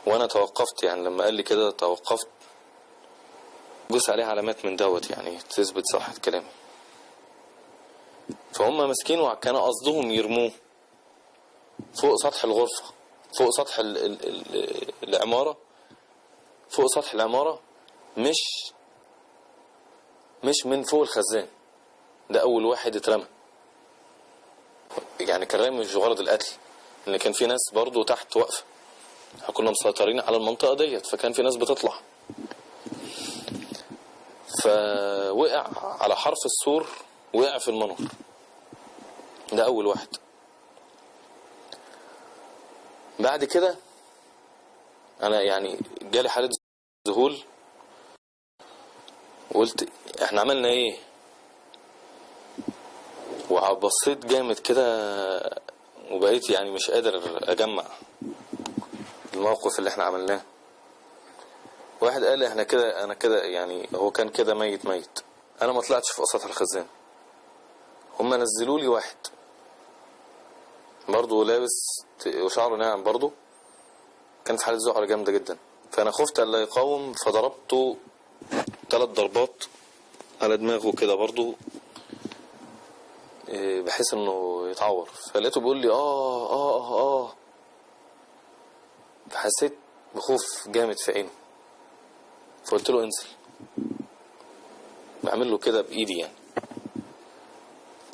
وانا توقفت، يعني لما قال لي كده توقفت. بص عليه علامات من دوت يعني تثبت صحة كلامي. فهم ماسكينه وكان قصدهم يرموه فوق سطح الغرفة، فوق سطح ال ال ال العمارة، فوق سطح العمارة، مش من فوق الخزان. ده أول واحد اترمى، يعني كان رامي مش غرض القتل، لأن كان في ناس برضو تحت واقفة، احنا كنا مسيطرين على المنطقة ديت، فكان في ناس بتطلع. فوقع على حرف السور، وقع في المنور. ده أول واحد. بعد كده أنا يعني جالي حالة ذهول، وقلت احنا عملنا ايه؟ وبصيت جامد كده، وبقيت يعني مش قادر اجمع الموقف اللي احنا عملناه. واحد قال احنا كده، انا كده يعني هو كان كده ميت ميت. انا ما طلعتش في سطح الخزان، هما نزلوا لي واحد برضه لابس وشعره ناعم برضه، كان في حالة ذعر جامدة جدا. فانا خفت الا يقاوم، فضربته 3 ضربات على دماغه كده برضه، بحيث انه يتعور. فلقيته بيقول لي اه اه اه اه. فحسيت بخوف جامد في عينه، فقلت له انزل، بعمل له كده بايدي يعني.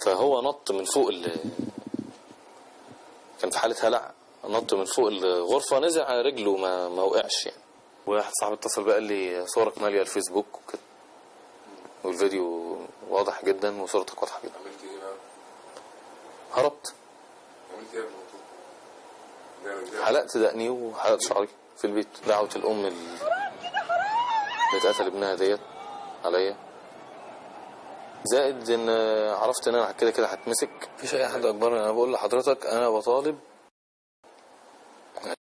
فهو نط من فوق كان في حالة هلع، نط من فوق الغرفة، نزل على رجله، ما وقعش يعني. واحد صاحبي اتصل بقى قال لي صورك مالية الفيسبوك وكده، والفيديو واضح جدا وصورتك واضحة جدا. عملت ايه بقى؟ هربت. عملت ايه بالموضوع؟ حلقت دقني وحلقت شعري في البيت. دعوة الأم اللي اتقتل ابنها ديت عليا، زائد ان عرفت ان انا كده كده هتمسك. مفيش اي حد اكبرني. انا بقول لحضرتك انا بطالب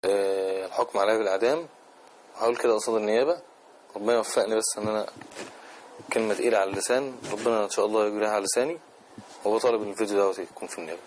الحكم عليا بالاعدام، وهقول كده قصاد النيابة. ربنا يوفقني، بس ان انا كلمة تقيلة على اللسان، ربنا ان شاء الله يجريها على لساني. وبطالب ان الفيديو دوت يكون في النيابة.